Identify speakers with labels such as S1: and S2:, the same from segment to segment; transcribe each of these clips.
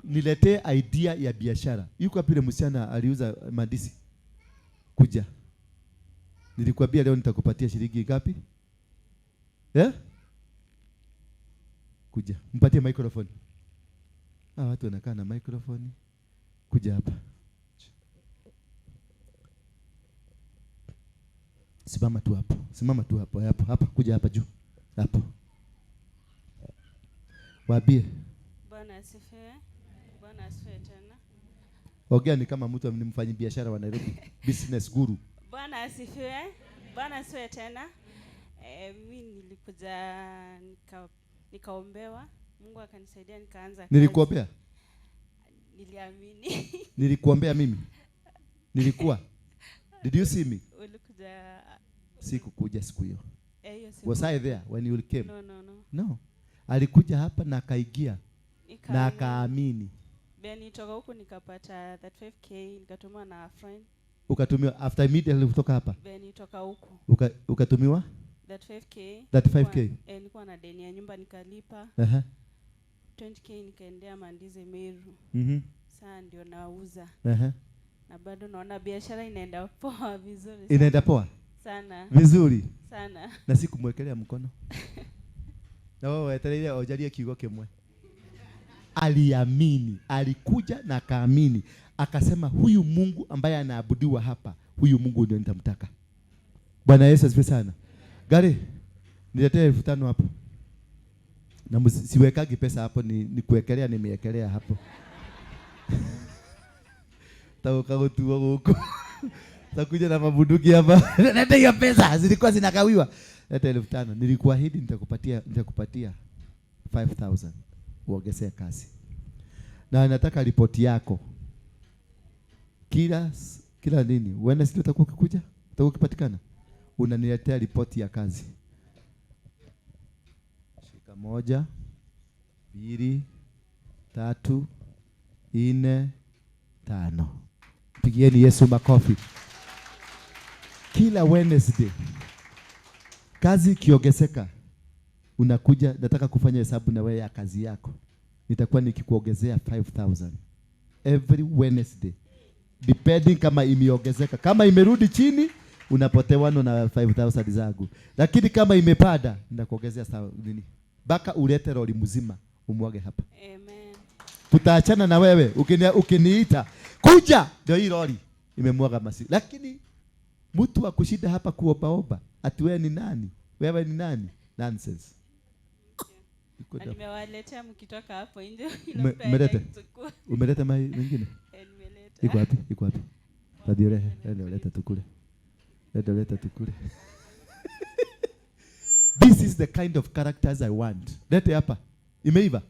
S1: Niletee idea ya biashara. Yuko wapi yule msichana aliuza mandisi? Kuja. Nilikwambia leo nitakupatia shilingi ngapi? Eh? Kuja. Mpatie microphone. Watu wanakaa na microphone. Kuja hapa. Simama tu hapo. Simama tu hapo. Hapo, hapa, kuja hapa juu. Hapo. Waambie.
S2: Bwana asifiwe. Bwana asifiwe tena.
S1: Ongea ni kama mtu ni mfanyi biashara wa Nairobi. Business guru.
S2: Bwana asifiwe. Bwana asifiwe tena. Mimi nilikuja nikaombewa. Mungu akanisaidia nikaanza kazi.
S1: Nilikuombea?
S2: Niliamini.
S1: Nilikuombea mimi? Nilikuwa? Did you see me?
S2: Ulikuja.
S1: Sikukuja siku hiyo.
S2: Hiyo siku.
S1: Was I there when you came?
S2: No, no, no.
S1: No. Alikuja hapa na akaingia na akaamini.
S2: Then nitoka huku nikapata 35k nikatumiwa na friend.
S1: Ukatumiwa after immediately kutoka hapa?
S2: Then nitoka huku.
S1: Ukatumiwa?
S2: 35k.
S1: 35k.
S2: Nilikuwa na deni ya nyumba nikalipa. 20k nikaendea mandizi Meru. Sasa ndio nauza. Na bado naona biashara inaenda poa vizuri sana.
S1: Inaenda poa?
S2: Sana.
S1: Vizuri.
S2: Sana.
S1: Na sikumwekelea mkono. Na wewe wetereire ojarie kiugo kimwe. Aliamini, alikuja na akaamini. Akasema huyu Mungu ambaye anaabudiwa hapa, huyu Mungu ndio nitamtaka. Bwana Yesu asifiwe sana. Gari, niletee 5,000 hapo. Na siwekagi pesa hapo, ni kuwekelea, nimewekelea hapo. Taoka gutuo guku. Takuja na mabunduki hapa. Leta hiyo pesa, zilikuwa zinagawiwa. Leta 5,000. Nilikuahidi nitakupatia 5,000. Uongezee kazi. Na nataka ripoti yako. Kila nini? Wednesday utakuwa ukikuja? Utakuwa ukipatikana? Unaniletea ripoti ya kazi. Shika 1, 2, 3, 4, 5. Pigieni Yesu makofi. Kila Wednesday kazi ikiongezeka, unakuja, nataka kufanya hesabu na wewe ya kazi yako. Nitakuwa nikikuongezea 5,000 every Wednesday. Depending kama imeongezeka. Kama imerudi chini, unapotewa na 5,000 zangu. Lakini kama imepanda, nitakuongezea sawa nini? Baka ulete lori mzima umwage hapa.
S2: Amen.
S1: Tutaachana na wewe ukiniita kuja, ndio hii lori imemwaga masi. Lakini mtu akushinda hapa kuobaoba ati wewe ni nani? Wewe ni nani? Nonsense. Iko
S2: Na
S1: da-
S2: nimewaletea mkitoka hapo nje, ila mtu aende kuchukua.
S1: Umeleta mai mengine?
S2: Nimeleta.
S1: Iko wapi? Iko wapi? Tadirehe, leta, leta tukule. Leta, leta tukule. This is the kind of characters I want. Lete hapa. Imeiva?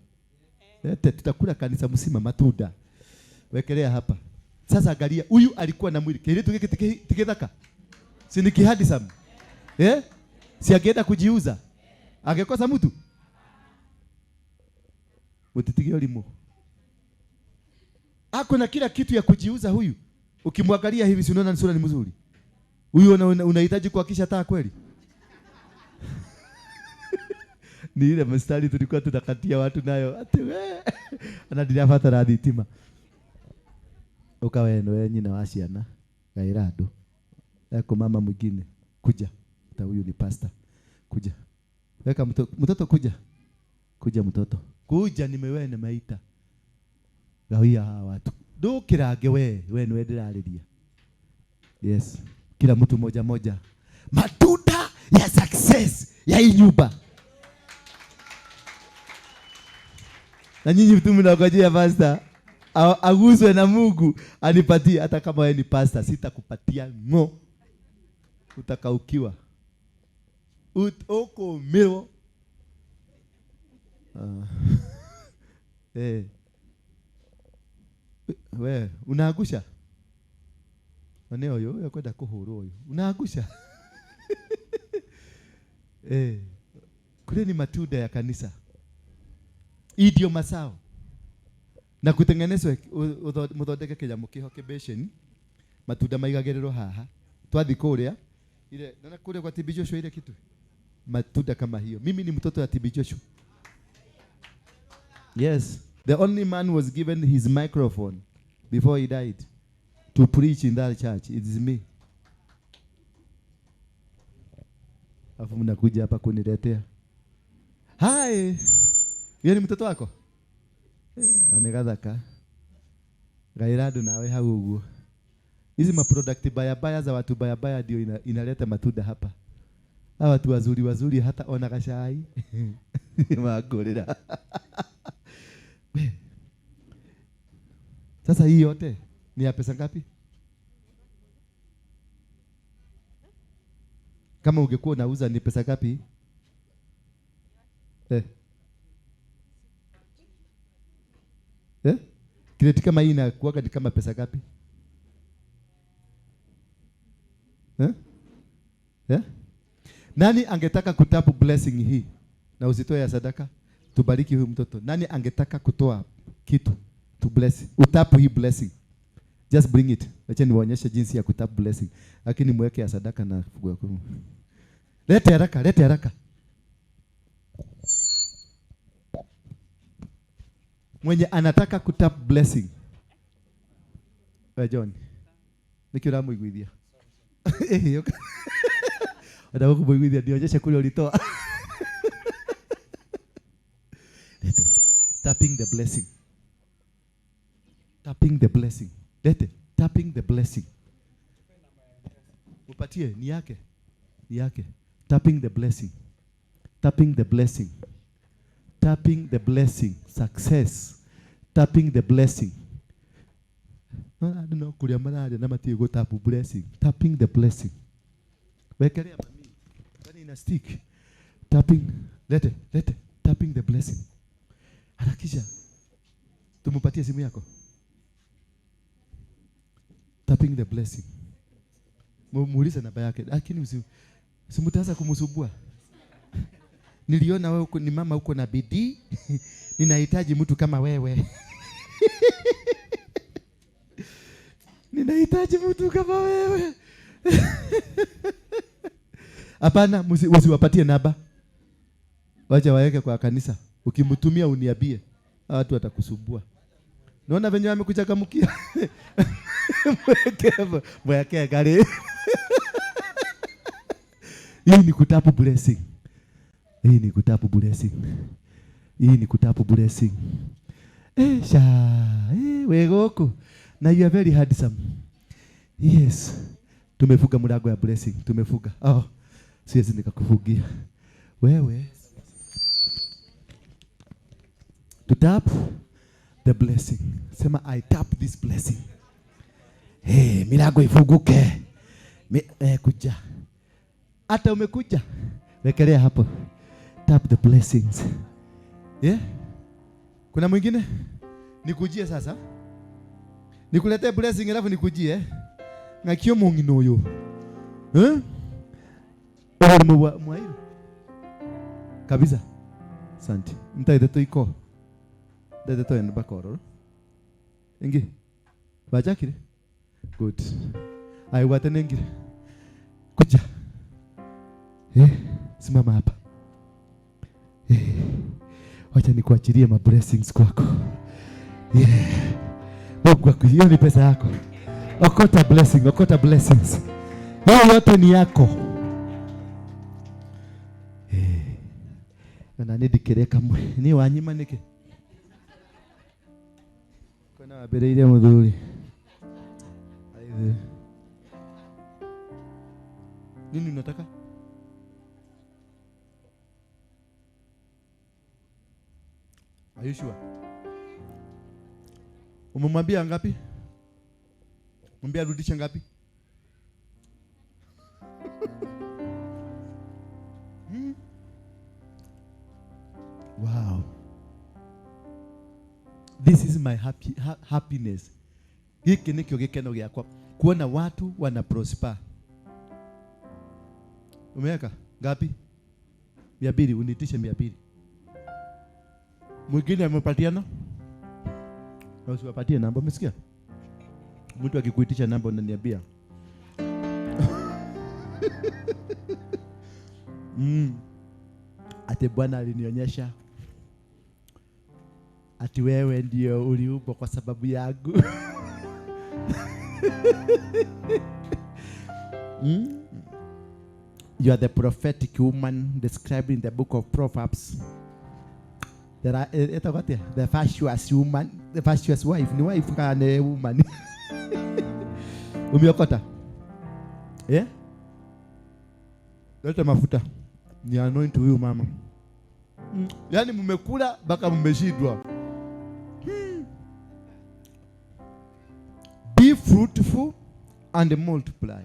S1: Lete, tutakula kanisa mzima matunda. Wekelea hapa. Sasa angalia, huyu alikuwa na mwili. Kile tu tikithaka. Si ni kihadi sana? Si angeenda kujiuza? Angekosa mtu? Mutitige ulimo. Ako na kila kitu ya kujiuza huyu. Ukimwangalia hivi si unaona sura ni mzuri. Huyu unahitaji kuhakisha taa kweli? Ni ile mstari tulikuwa tunakatia watu nayo. Ati we. Anadirabatara thitima. Ukawe we nyina wa ciana. Gaira andu. Eko mama mwingine. Kuja. Hata huyu ni pastor. Kuja. Weka mtoto kuja. Kuja mtoto. Kuja nimewe nimeita. Gawia hawa watu. Ndũkĩrange we, we nĩwe ndĩrarĩria. Yes. Kila mtu moja moja. Matunda ya success ya hii nyumba. Na nyinyi mtu mnangojea pastor aguswe na Mungu anipatie. Hata kama wewe ni pastor sitakupatia ngo. Utakaukiwa. Uko miro. We, unaagusha? One oyo, oyo kwenda kuhurwo oyo. Unaagusha? Kule ni matunda ya kanisa. Hii ndio masao. Na kutengenezwe, muthondeke kinyamu kiho kibesheni. Matunda maigagĩrĩrwo haha. Twathi kũrĩa, ile, naona kũrĩa kwa TB Joshua ile kitu. Matunda kama hiyo. Mimi ni mtoto wa TB Joshua. Yes. The only man was given his microphone before he died to preach in that church. It is me. Alafu mnakuja hapa kuniletea. Hi. Yeye ni mtoto wako? Na ni gathaka. Gairado nawe hau uguo. Hizi ma product baya baya za watu baya baya ndio inaleta matunda hapa. Hawa watu wazuri wazuri hata ona kashai. Magorera. Sasa hii yote ni ya pesa ngapi? Kama ungekuwa unauza ni pesa ngapi? Eh. Eh? Kreti kama hii inakuwa ni kama pesa ngapi? Eh? Eh? Nani angetaka kutapu blessing hii na usitoe ya sadaka? Tubariki huyu mtoto. Nani angetaka kutoa kitu to bless? Utapu hii blessing. Just bring it. Acha niwaonyeshe jinsi ya kutapu blessing. Lakini mweke ya sadaka na fungu la kumi. Lete haraka, lete haraka. Mwenye anataka kutap blessing. We John. Nikira muiguithia. Eh, yoka. Nataka kumuiguithia nionyeshe kule ulitoa. Lete. Tapping the blessing. Tapping the blessing. Lete. Tapping the blessing. Upatie, ni yake. Ni yake. Tapping the blessing. Tapping the blessing. Tapping the blessing. Success. Tapping the blessing. No, kuria mararia na matie go tap blessing. Tapping the blessing. Wekelea mami. Kwani ina stick. Tapping. Lete, lete. Tapping the blessing. Harakisha. Tumupatie simu yako. Tapping the blessing. Muulize namba yake. Lakini usimtaanza kumsumbua. Niliona wewe uko ni mama uko na bidii. Ninahitaji mtu kama wewe. Ninahitaji mtu kama wewe. Hapana, usiwapatie namba. Wacha waeke kwa kanisa. Ukimtumia uniambie. Watu watakusumbua. Naona venye wamekuchangamkia. Mweke gari. Hii ni kutapu blessing. Hii ni kutapu blessing. Hii ni kutapu blessing. Eh, sha, eh, wegoko. Na you are very handsome. Yes. Tumefuga mlango ya blessing. Tumefuga. Oh, siwezi nikakufugia. Wewe. To tap the blessing. Sema I tap this blessing. Hey, milango ifunguke. Kuja. Hata umekuja. Wekelea hapo. Tap the blessings. Yeah? Kuna mwingine? Nikujie sasa. Nikuletee blessing alafu nikujie. Ngakio mungino uyu. Eh? Mwairu. Kabisa. Asante. Mtaide toiko. Ndaide to en bakororo. Ingi. Bajakire. Good. Ai wate nengire. Kuja. Eh, simama hapa. Eh, wacha nikuachilie ma blessings kwako. Yeah. Mungu wako, hiyo ni pesa yako. Okota blessing, okota blessings. Hiyo yote ni yako. Eh. Na nidikireka mwe. Ni wanyima niki. Kuna wabereire muthuri. Aithe. Nini unataka? Are you sure? Umemwambia ngapi? Mwambie arudishe ngapi? Wow. This is my happiness. Hiki nikio gikeno giakwa. Kuona watu wana prosper. Umeweka ngapi? 200, unitishe 200. Mwingine amepatiana? Na usiwapatie namba, umesikia? Mtu akikuitisha namba unaniambia. Ate Bwana alinionyesha. Ati wewe ndio uliumbwa kwa sababu yangu. You are the prophetic woman described in the book of Proverbs. There are, the virtuous woman, the virtuous wife. Ni wife kana woman. Umeokota? Eh? Leta mafuta. Ni anoint huyu mama. Yaani mmekula mpaka mmeshindwa. Be fruitful and multiply.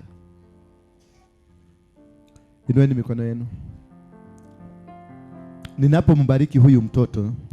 S1: Inueni mikono yenu. Ninapombariki huyu mtoto